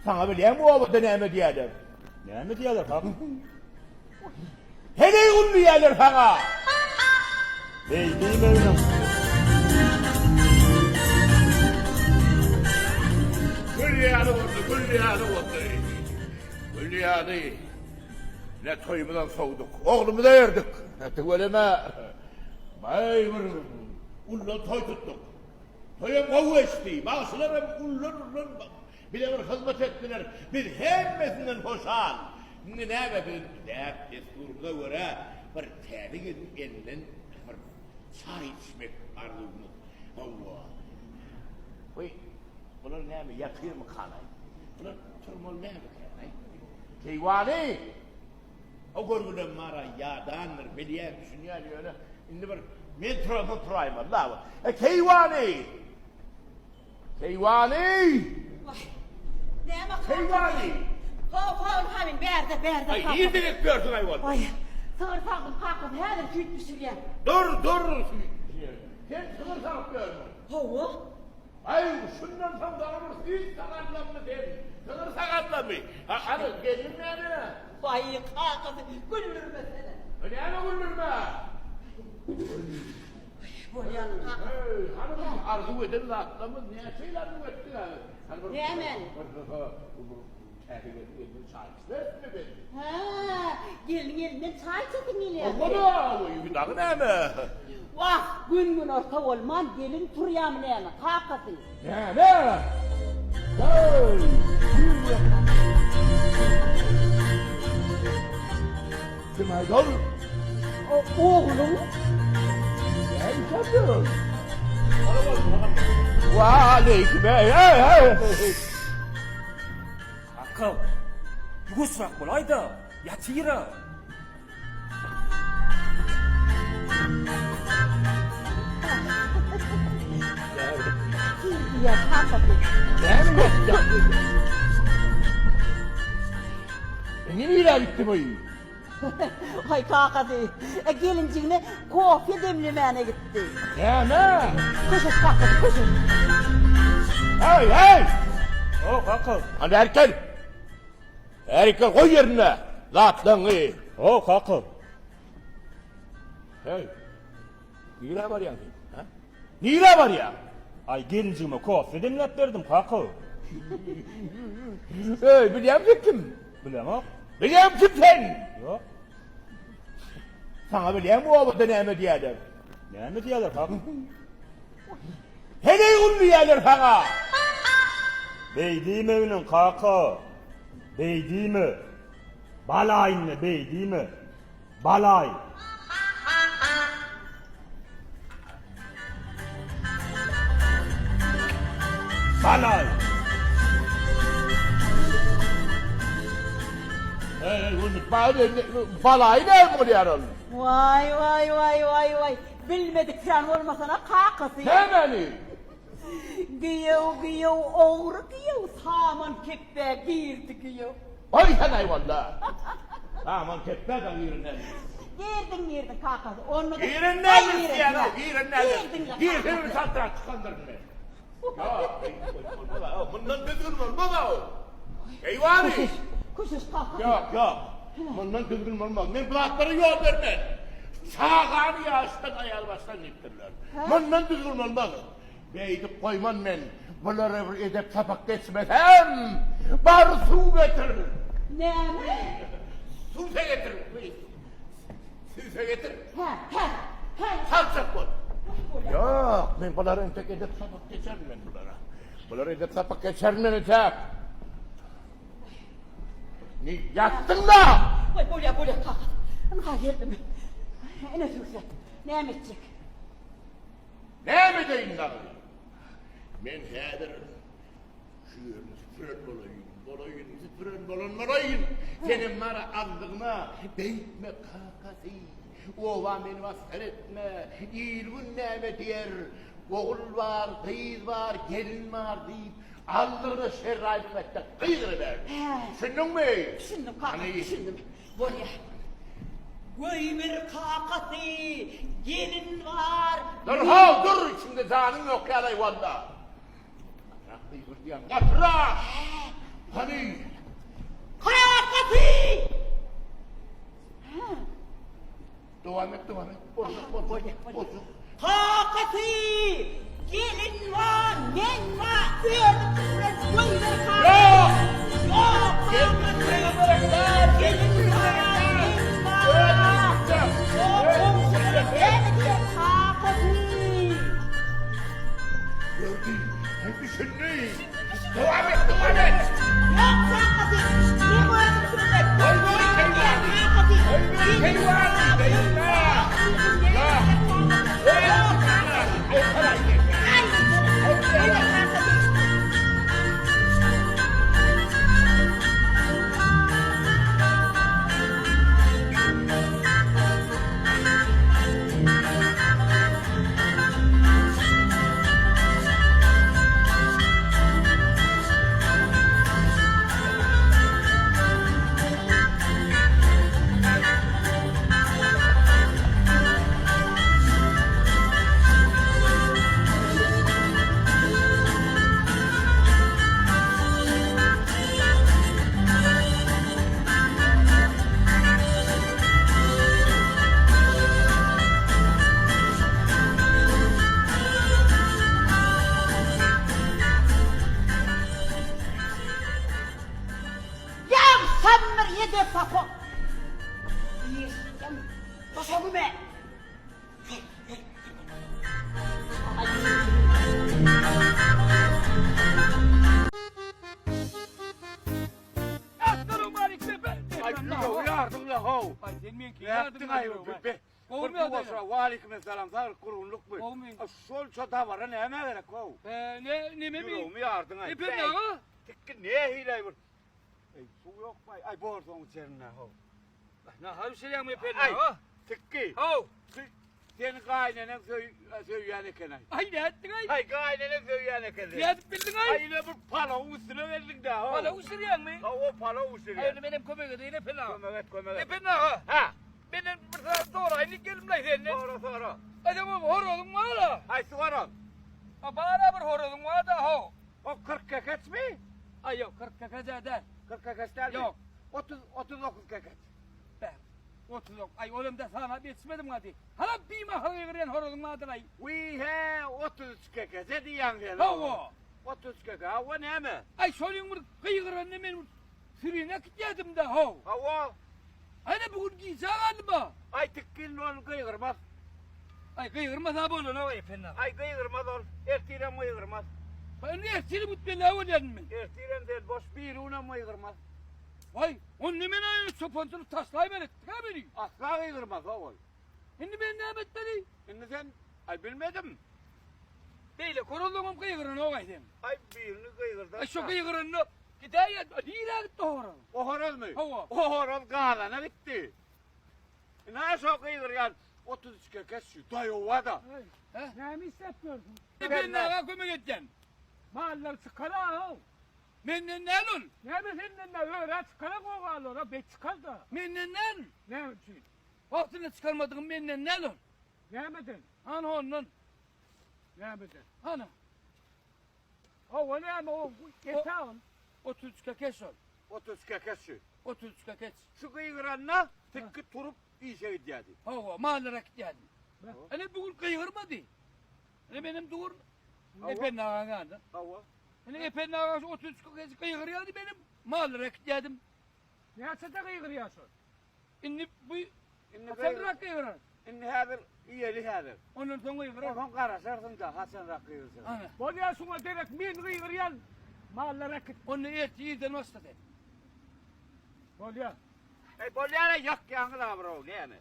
Saňa bilýäňmi obada näme diýýärler? Näme diýýärler kaka? Heleý gul diýýärler saňa. Beý diýmeginiň. Gül ýaly boldy, gül ýaly boldy. Gül ýaly. Ne toýumyzam sowduk. Oglumyza berdik. Tüweleme. Baý bir ullan toý tutduk. Toýam gowy geçdi. Bagşylaram ullan-ullan bize bir hyzmat etdiler. Biz hemmesinden hoşal. Indi näme biz däp-dessurymyza görä bir täze gelniň elinden bir çaý içmek arzuwymyz. Hawa. Goý, bular näme ýatyrmykalaý? Bular turmaly nämekänaý? Keýwany! O görgülem bar-a, ýadandyr, bilýän, düşünýän, ýöne indi bir men turamsoň turaýmaly-da. E, keýwany! Keýwany! Waý, näme Keýwany! How, how, ynha men bärde, bärde, Aý, kaka. nirde gezip ýörsüň-aý bolsa? Waý, sygyr sagdym, kakasy, häzir süýt bişirýän. Dur, dur, süýt bişirýän. Sen sygyr sagyp ýörmüň? Hawa. Aý, şundan soň dagy bir süýt sagarlammy sen? Sygyr sagarlamy? Ha, hany, gelniň näme? Waý, kakasy, güldürmesene. Näme güldürme? Bolýan, kakasy. Heý, hany bir arzuw eden zatlarymyz näçe ýyl arzuw etdik hany? Hany bir Nämäni? Bir täze gelniň elinden çaý içmerismi biz? Hä, gelniň elinden çaý içesiň gelýärmi? Hawa-da, dagy näme? Wah, gün-günorta bolman gelin turýamy näme, kakasy? Näme? Heý! Kim aýdol? Ogluň? Näme işläp Waleýkim, hey, hey, hey! Kaka, ýuwaşrak bolaý-da, ýatyr-a. Indi nirä gitdi bu? Haý kakasy, e, gelinjigine kofe demlemäne gitdi. Näme? Köşeş kakasy, köşeş. Hey, hey! O kaka. Hadi erken. Erika goý ýerine zatlaňy. Ho kaka. Hey. Nirä barýaň sen? Ha? Nirä barýaň? Aý gelinjigime kofe demläp berdim kaka. Hey, bilýäň sen kim? Bilemok. Bilýäň kim sen? Ýok. Saňa bilýäň bu obada näme diýýärler? Näme diýýärler kaka? Heleý gul diýýärler saňa. Beý diýmeginiň kaka. Beý diýme. Balaý indi beý diýme. Balaý. Balaý. Balaý näme bolýar ol? Waý waý waý waý waý. Bilmedik sen bolmasana kakasy. Nämäni? Giýew giýew ogry giýew saman kepbä girdi giýew. Goý sen aý walla. Saman kepbä da giren däldir. Girdiň girdiň kakasy. Onda Giren däldir diýýän-ow, giren däldir. Girse bir çaltrak çykandyryn men. Ýok, mundan düzgün bolmaz-ow. Eýwany! Köşeş, köşeş kakasy. Ýok, ýok. Mundan düzgün bolmaz. Men bu zatlara ýol bermen. Çagany ýaşdan, aýal başdan diýipdirler. Mundan düzgün bolmaz. Beýdip goýman men. Bulara bir edep sapak geçmesem, bar suw getir. Näme? Suw getir. Süýse getir. Hä, hä, hä. Salçak bol. Ýok, men bulara entek edep sapak geçerin men bulara. Bulara edep sapak geçerin men entek. Ne ýatdyň da? Goý, bolýa, bolýa, kaka. Ynha geldim. Ine süýse. Näme etjek? Näme edeýin dagy? Men häzir Şu ýerini süpüren bolaýyn, bolaýyn, süpüren bolan bolaýyn. Senem bara aldygyna beýtme kakasy. Oba meni masgara etme. Il-gün näme diýer? Ogul bar, gyz bar, gelin bar diýip, aldygyna şerraýlyk etde gygyryber. Düşündiňmi? Düşündim kaka, düşündim. Bolýa. Goýber kakasy, gelin bar. Dur how, dur, içiňde janyň ýok ýaly walla. Gatyrak gygyrdýaň, gatyrak! Hany? Kakam bir ýedek papo. Ýeşikden toşagymy. Şolça dabara näme gerek how? Ne neme mi? Ýüregimi ýardyň aý. Ependi aga. Tikki nähili bir Eý, suw ýokmy? Aý, borsoň içerinde how. Nahar bişirýäňmi Ependi Aý, aga? Tikki. How. Seni gaýyneneň söýýän eken aý. Aý nätdiň aý? Aý gaýyneneň söýýän eken. Nädip bildiň aý? Aý ine bir palawyň üstüne geldiň-dä. Palaw bişirýäňmi? Hawa, palaw bişirýän. Aý indi menem kömek edeýin Ependi aga. Kömek et, kömek et. Ependi aga. Ha. Menden bir zat soraýyn diýip geldim-laý senden. Sora, sora. Aý sen horazyň bar-a? Haýsy horaz? A bar-a bir horazyň bar-da, how. O 40 kekeçmi? Aý ýok, 40 kekeç-ä däl. 40 kekeç dälmi? Ýok. 30, 39 kekeç. Bäh, 39. Aý, olam-da sanap ýetişmedim gady. Halam bimahal gygyrýan horazyň bardyr-aý. Wiý, hä, 33 kekeç-e diýýäň sen. Hawa. 33 keke, hawa näme? Aý, şonuň bir gygyranyny men bir sürine äkitýärdim-dä, how. Hawa. Aý-da bu gün gijä galdym-a. Aý, tikgin ol gygyrmaz. Aý, gygyrmasa bolanok, Ependi aga. Aý, gygyrmaz ol. Ertirem gygyrmaz. Indi ertirem gitmeli-ä bolýaryn men. Ertirem sen boş, birigünem gygyrmaz. Waý, onda men aýry çopançylyk taşlaýmaly etdik-ä meni. Asla gygyrmaz ho ol. Indi men näme etmeli? Indi sen, aý bilmedim. Beýle horazlaňam gygyranok-aý seň. Aý birini gygyrdan. Aý şo gygyranda gidäýen, nirä gitdi o horaz? O horazmy? Hawa. O horaz gazana gitdi. Ine şo gygyrýan 33 kekeç şu daýowa-da. Hä? Näme isläp ýörsüň? Ependi aga kömek etýän. Mallar çykar-a-ow. Menden näl ol? Näme senden nä? Örä çykara gogalara, bet çykar-da. Menden näl? Näme üçin? Wagtynda çykarmadygym menden näl ol? Nämeden? Hany hondan. Nämeden? Hany. Hawa näme o? Ete ol. 33 kekeç ol. 33 kekeç şu. 33 kekeç. Şu gygyranda tikki turup işe gidýärdi. Hawa, mallara gidýärdi. Ene bu gün gygyrmady. Ene menem dur. Ependi agaň ýanynda. Hawa. Ene Ependi aga şu 33 kekeç gygyrýardy benim. Mallara gidýärdim. Näçede gygyrýar şol? Indi bu Indi haçanrak gygyrar? Indi häzir iýeli häzir. Ondan soň gygyrar. Onsoň garaşarsyň-da haçanrak gygyrjak. Ana. Bolýar şuňa derek men gygyrýan mallar äkit. Onda ertir irden başla sen. Bolýar. Eý bolýar-a ýakýaňyz-a bir-ow näme.